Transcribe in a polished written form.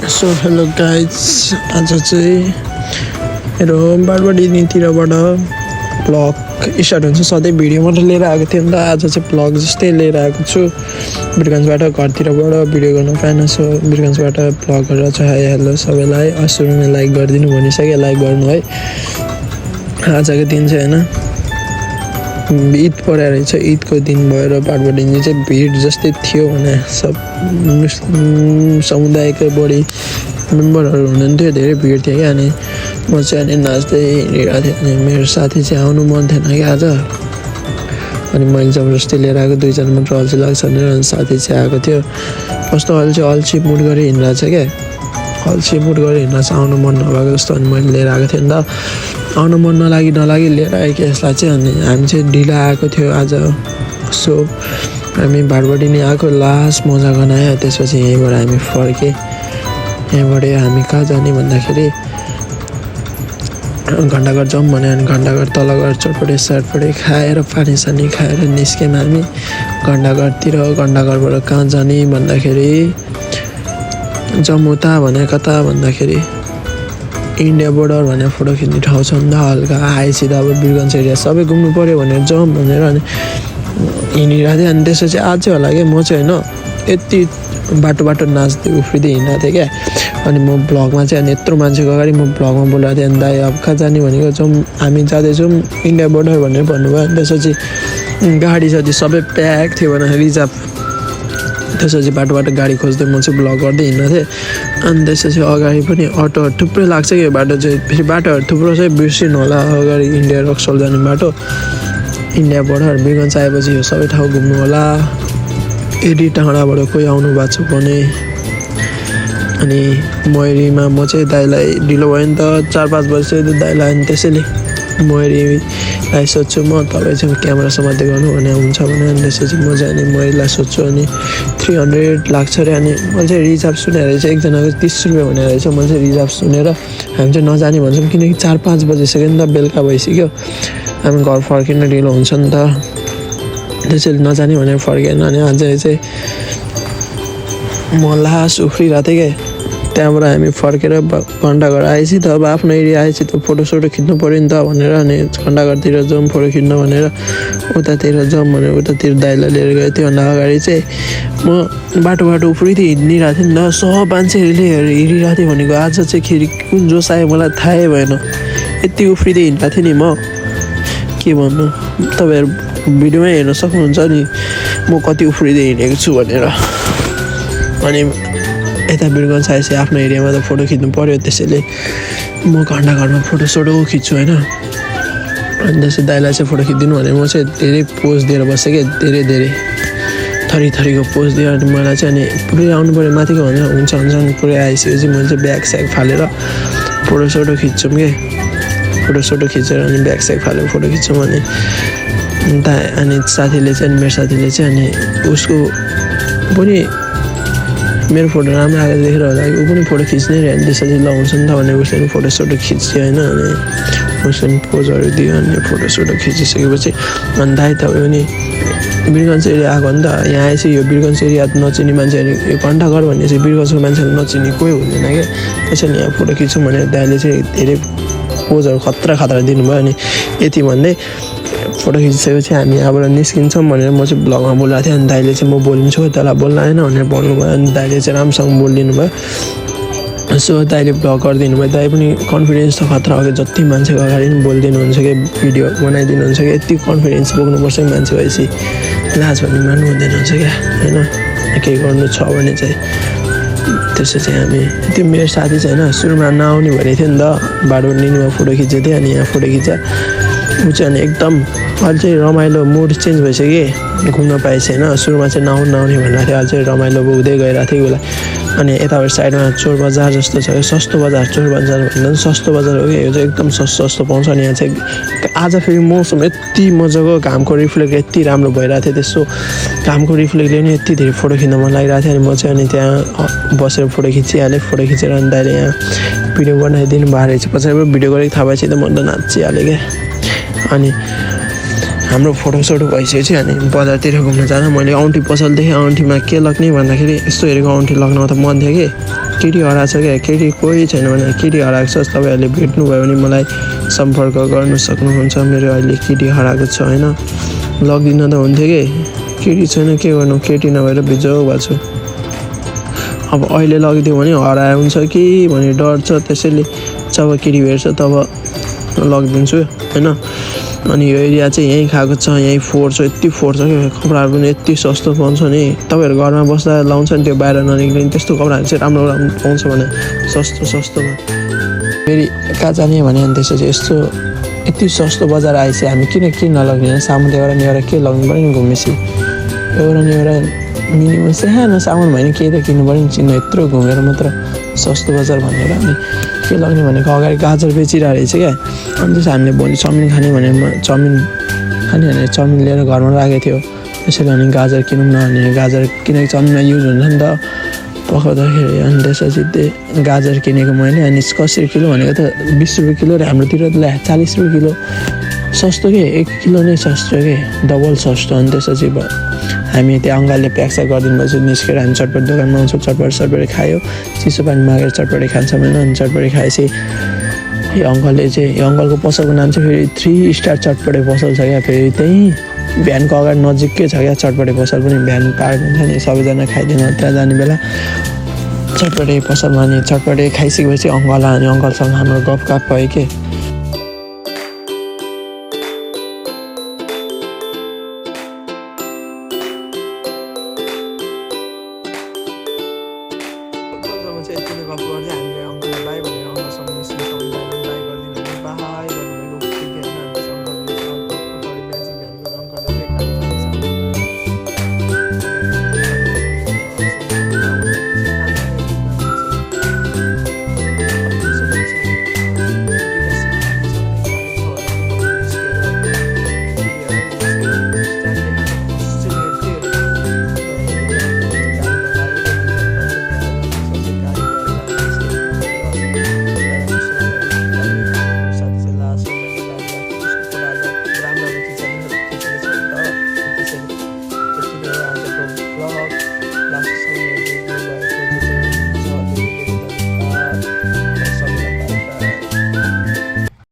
So hello guys, आज चाहिँ मेरो बारबाडीतिरबाट ब्लग स्टार्ट हुन्छ। सधैँ भिडियो मात्रै लिएर आएको थियो नि त, आज चाहिँ ब्लग जस्तै लिएर आएको छु। बिरगन्जबाट घरतिरबाट भिडियो गर्न पाएन, सो बिरगन्जबाट ब्लग गरेर चाहिँ हाई हेलो सबैलाई। सुरुमा लाइक गरिदिनु भनिसकेँ, लाइक गर्नु है। आजको दिन चाहिँ होइन ईद परेर रहेछ, ईदको दिन भएर बारबाडी चाहिँ भिड जस्तै थियो भने सब समुदायको बढी मेम्बरहरू हुनुहुन्थ्यो, धेरै भिड थियो क्या। अनि म चाहिँ अनि नाच्दै हिँडिरहेको थिएँ, अनि मेरो साथी चाहिँ आउनु मन थिएन कि आज। अनि मैले जबरजस्ती लिएर आएको, 2 जना मात्र अल्छी लाग्छ भनेर। अनि साथी चाहिँ आएको थियो, कस्तो अल्छी मुड गरी हिँडिरहेको छ क्या, अल्छी मुड गरी हिँड्न चाहिँ आउनु मन नभएको जस्तो। अनि मैले लिएर आएको थिएँ नि त, आउनु मन नलागी लिएर आएँ कि यसलाई चाहिँ। अनि हामी चाहिँ ढिला आएको थियो आज, सो हामी बारबाडी नै आएको, लास्ट मजा गर्न आयो। त्यसपछि यहीँबाट हामी फर्केँ। यहीँबाट हामी कहाँ जाने भन्दाखेरि घन्टाघर जाउँ भने, अनि घन्टाघर तल गएर चटपटे साटपटे खाएर पानी सानी खाएर निस्क्यौँ हामी घन्टाघरतिर। घन्टाघरबाट कहाँ जाने भन्दाखेरि जमुता भने कता भन्दाखेरि इन्डिया बोर्डर भनेर फोटो खिच्ने ठाउँ छ नि त। हल्का आएपछि त अब बिरगन्ज एरिया सबै घुम्नु पऱ्यो भनेर जाउँ भनेर अनि हिँडिरहेको थिएँ। अनि त्यसपछि आज चाहिँ होला कि म चाहिँ होइन यति बाटो नाच्दै उफ्रिँदै हिँडेको थिएँ क्या। अनि म ब्लगमा चाहिँ अनि यत्रो मान्छेको अगाडि म ब्लगमा बोलेको थिएँ। अनि दाइ अब कहाँ जाने भनेको, जाउँ हामी जाँदैछौँ इन्डिया बोर्डर भनेर भन्नुभयो। अनि त्यसपछि गाडी साथी सबै प्याक थियो भने रिजर्भ। त्यसपछि बाटो गाडी खोज्दै म चाहिँ ब्लग गर्दै हिँड्दै थिएँ। अनि त्यसपछि अगाडि पनि अटोहरू थुप्रै लाग्छ कि बाटो चाहिँ, फेरि बाटोहरू थुप्रो चाहिँ बिर्सिनु होला। अगाडि इन्डिया रक्सोल जाने बाटो, इन्डिया बोर्डर बिरगन्ज आएपछि यो सबै ठाउँ घुम्नु होला। एडी टाढाबाट कोही आउनु भएको छ भने। अनि मयुरीमा म चाहिँ दाइलाई ढिलो भयो नि त, 4-5 बजी दाइलाई। अनि त्यसैले मयुरीलाई सोध्छु म, तपाईँ चाहिँ क्यामेरा समात्दै गर्नु भने हुन्छ भने। अनि त्यसपछि म चाहिँ अनि मयुरीलाई सोध्छु। अनि 300 लाग्छ अरे। अनि मैले चाहिँ रिजर्भ सुनेर चाहिँ एकजनाको 30 रुपियाँ भनेर रहेछ। मैले चाहिँ रिजर्भ सुनेर हामी चाहिँ नजाने भन्छौँ, किनकि 4-5 बजिसक्यो नि त, बेलुका भइसक्यो, हामी घर फर्किन ढिलो हुन्छ नि त। त्यसैले नजाने भनेर फर्केन। अनि अझै चाहिँ म लास्ट उफ्रिरहेको थिएँ क्या। त्यहाँबाट हामी फर्केर घन्टाघर आएपछि त अब आफ्नो एरिया आएपछि त फोटोसोटो खिच्नु पऱ्यो नि त भनेर। अनि घन्टाघरतिर जाउँ फोटो खिच्नु भनेर उतातिर जाउँ भनेर उतातिर दाइलाई लिएर गएको थियो। अनि अगाडि चाहिँ म बाटो उफ्रिँदै हिँडिरहेको थिएँ नि त, सब मान्छेहरूले हिँडिरहेको थियो भनेको। आज चाहिँ खेरि कुन जोस आयो मलाई थाहै भएन, यति उफ्रिँदै हिँडिरहेको थिएँ नि म, के भन्नु। तपाईँहरू भिडियोमै हेर्न सक्नुहुन्छ नि म कति उफ्रिँदै हिँडेको छु भनेर। अनि यता बिरगन्ज आएपछि आफ्नो एरियामा त फोटो खिच्नु पऱ्यो, त्यसैले म घन्टाघरमा फोटोसोटो खिच्छु होइन। अनि त्यसै दाइलाई चाहिँ फोटो खिचिदिनु भने म चाहिँ धेरै पोज दिएर बसेँ क्या, धेरै थरीको पोज दियो। अनि मलाई चाहिँ अनि पुरै आउनु पऱ्यो माथिको भनेर हुन्छ अनि पुरै आइसकेपछि मैले चाहिँ ब्याग स्याग फालेर फोटोसोटो खिच्छौँ कि, फोटोसोटो खिचेर अनि ब्याग स्याग फालेर फोटो खिच्छौँ। अनि साथीले चाहिँ मेरो साथीले चाहिँ अनि उसको पनि मेरो फोटो राम्रो आएको देखेर होला कि ऊ पनि फोटो खिच्नै रह्यो। अनि त्यसपछि ल हुन्छ नि त भनेर उसले फोटोसोटो खिच्यो होइन। अनि उसले पोजहरू दियो। अनि फोटोसोटो खिचिसकेपछि अनि दाइ तपाईँ पनि बिरगन्ज एरिया आएको नि त, यहाँ आएपछि यो बिरगन्ज एरिया नचिने मान्छेहरू, यो घन्टाघर भन्ने चाहिँ बिरगन्जको मान्छेहरू नचिने कोही हुँदैन क्या। त्यसैले यहाँ फोटो खिच्छौँ भनेर दाइले चाहिँ धेरै पोजहरू खतरा दिनुभयो। अनि यति भन्दै फोटो खिचिसकेपछि हामी यहाँबाट निस्किन्छौँ भनेर म चाहिँ ब्लगमा बोलाएको थिएँ। अनि दाइले चाहिँ म बोलिदिन्छु तँलाई बोल्न आएन भनेर भन्नुभयो। अनि दाइले चाहिँ राम्रोसँग बोलिदिनु भयो। सो दाइले ब्लग गरिदिनु भयो। दाइ पनि कन्फिडेन्स त खतरा हो कि, जति मान्छेको अगाडि पनि बोलिदिनुहुन्छ कि, भिडियो बनाइदिनुहुन्छ कि। यति कन्फिडेन्स बोक्नुपर्छ कि मान्छे भएपछि, लाज भन्ने मान्नु हुँदैन हुन्छ क्या होइन। केही गर्नु छ भने चाहिँ त्यसो चाहिँ हामी, त्यो मेरो साथी चाहिँ होइन सुरुमा नआउने भनेको थियो नि त, बाटोमा फोटो खिचेको थिएँ। अनि यहाँ फोटो खिच्दा ऊ चाहिँ अनि एकदम अहिले चाहिँ रमाइलो मुड चेन्ज भइसक्यो, घुम्न पाएछ होइन। सुरुमा चाहिँ नआउने भनेको थियो, अहिले चाहिँ रमाइलो हुँदै गइरहेको थियो उसलाई। अनि यताबाट साइडमा चोर बजार जस्तो छ, सस्तो बजार, चोर बजार भन्दा पनि सस्तो बजार हो कि, यो चाहिँ एकदम सस्तो पाउँछ। अनि यहाँ चाहिँ आज फेरि मौसम यति मजाको, घामको रिफ्लेक्ट यति राम्रो भइरहेको थियो, त्यस्तो घामको रिफ्लेक्टले पनि यति धेरै फोटो खिच्न मन लागिरहेको थियो। अनि म चाहिँ अनि त्यहाँ बसेर फोटो खिचिहालेँ। फोटो खिचेर अनि दाइले यहाँ भिडियो बनाइदिनु भएको रहेछ। पछाडिबाट भिडियो गरेको थाहा भएपछि त म त नाचिहालेँ क्या। अनि हाम्रो फोटोसोटो भइसकेपछि अनि बजारतिर घुम्न जाँदा मैले औँठी पसल देखेँ। औँठीमा के लग्ने भन्दाखेरि यस्तो हेरेको औँठी लग्न त मन थियो कि केटी हराएको छ क्या, केटी कोही छैन भने केटी हराएको छ तपाईँहरूले भेट्नुभयो भने मलाई सम्पर्क गर्न सक्नुहुन्छ। मेरो अहिले केटी हराएको छ होइन, लगिदिन त हुन्थ्यो कि केटी छैन के गर्नु, केटी नभएर बिजोग भएको छु। अब अहिले लगिदियो भने हराए हुन्छ कि भन्ने डर छ, त्यसैले जब केटी भेट्छ तब लगिदिन्छु होइन। अनि यो एरिया चाहिँ यहीँ खाएको छ, यहीँ फोहोर छ, यति फोहोर छ क्या, कपडाहरू पनि यति सस्तो पाउँछ नि। तपाईँहरू घरमा बस्दा लाउँछ नि त्यो बाहिर ननिक्लिने त्यस्तो कपडाहरू चाहिँ राम्रो राम्रो पाउँछ भने सस्तोमा। फेरि कहाँ जाने भने अनि त्यसपछि यस्तो यति सस्तो बजार आएपछि हामी किन नलग्ने, सामान एउटा नि एउटा के लग्नु पऱ्यो नि, घुमेपछि एउटा नि एउटा मिनिमम सानो सामान भयो नि केही त किन्नु पऱ्यो नि, चिन्नु यत्रो घुमेर मात्र सस्तो बजार भनेर। अनि के लग्ने भनेको अगाडि गाजर बेचिरहेको रहेछ क्या, अनि त्यसो हामीले भोलि चाउमिन खाने भनेर चाउमिन लिएर घरमा राखेको थियो। त्यसैले अनि गाजर किनौँ न भने गाजर किनेको चाउमिनमा युज हुन्छ नि त पकाउँदाखेरि। अनि त्यसपछि त्यो गाजर किनेको मैले, अनि कसरी किलो भनेको त 20 रुपियाँ किलो र हाम्रोतिर त 40 रुपियाँ किलो, सस्तो के 1 किलो नै सस्तो के, डबल सस्तो। अनि त्यसपछि हामी त्यो अङ्कलले प्याक्सा गरिदिनु भएपछि निस्केर हामी चटपट दोकानमा आउँछौँ, चटपट खायो, चिसो पानी मागेर चटपटी खान्छ होइन। अनि चटपटी खाएपछि यो अङ्कलको पसलको नाम चाहिँ फेरि 3 स्टार चटपटे पसल छ क्या, फेरि त्यहीँ बिहानको अगाडि नजिकै छ क्या चटपटे पसल पनि। बिहान पार्क हुन्छ नि सबैजना खाइदिनु त्यहाँ जाने बेला चटपटे पसलमा, अनि चटपटे खाइसकेपछि अङ्कलसँग हाम्रो गफगाफ भयो कि।